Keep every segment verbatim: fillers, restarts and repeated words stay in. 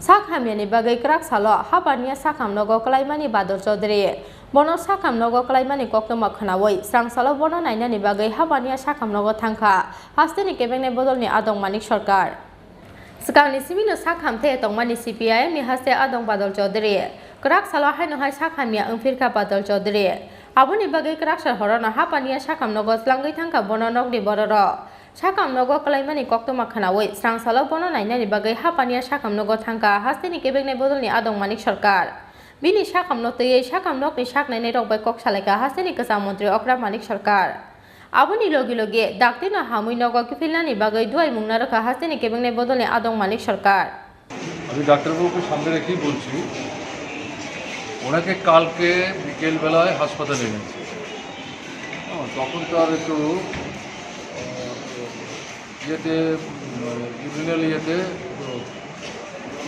Sak hamyani bagwi kwrak salo Hapania sakham nogo kwlaimani Badal Chaudhary. Bono sakham nogo kwlaimani koktwma khwnawi srang salo bono nainani bagwi Hapania sakham nogo thangkha hasteni kebengni bodolni adong Manik Sarkar. Swkangni simino sak hamthai tongmani C P I M ni haste adong Badal Chaudhary. Kwrak salo haino hai sak hamya wngphirkha Badal Chaudhary. Aboni bagwi kwraksar horono Hapania sakham nogo tlangwi thangkha bono nokni bororok. Sakham nogo kwlaimani koktwma khwnawi srang salo bono nainani bagwi Hapania sakham nogo thangkha hasteni kebengni bodolni adong Manik Sarkar. Bini sakhamno twiwi sakham nokni sak nainairok bai kok salaikha hasteni kwcham montri okra Manik Sarkar. Aboni logi logi daktirno hamwi nogo kiphilnani bagwi duaimung narwkha hasteni kebengni bodolni adong Manik Sarkar. আমি ডাক্তারবাবুকে সামনে রেখেই বলছি, ওনাকে কালকে বিকেলবেলায় হাসপাতালে এনেছি। হ্যাঁ, তখন তো আর একটু, আহ, ইয়েতে, উম, ইউরিনাল ইয়েতে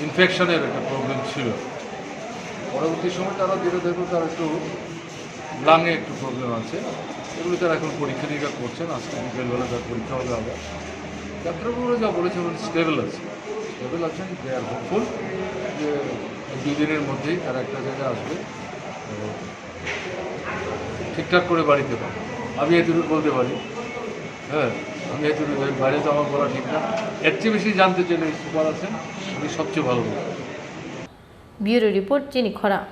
ইনফেকশনের একটা প্রবলেম ছিল। পরবর্তী সময় তারা যেটা দেখলো, তার একটু লাঙে একটু প্রবলেম আছে। এগুলো তারা এখন পরীক্ষা নিরীক্ষা করছেন, আজকে বিকেলবেলা তার পরীক্ষা হবে আবার। ডাক্তারবাবুরা যা বলেছেন, উনি স্টেবল আছে, স্টেবল আছেন। দে আর হোপফুল যে এক দুই দিনের মধ্যেই তারা একটা জায়গায় আসবে এবং ঠিকঠাক করে বাড়িতে পাবে। আমি এটুকু বলতে পারি। হ্যাঁ, আমি এটুকু, বাইরে তো আমার বলা ঠিক না। এর চেয়ে বেশি জানতে চাইলে সুপার আছেন, উনি সবচেয়ে ভালো বলবেন। Bureau Report, Chini Khorang.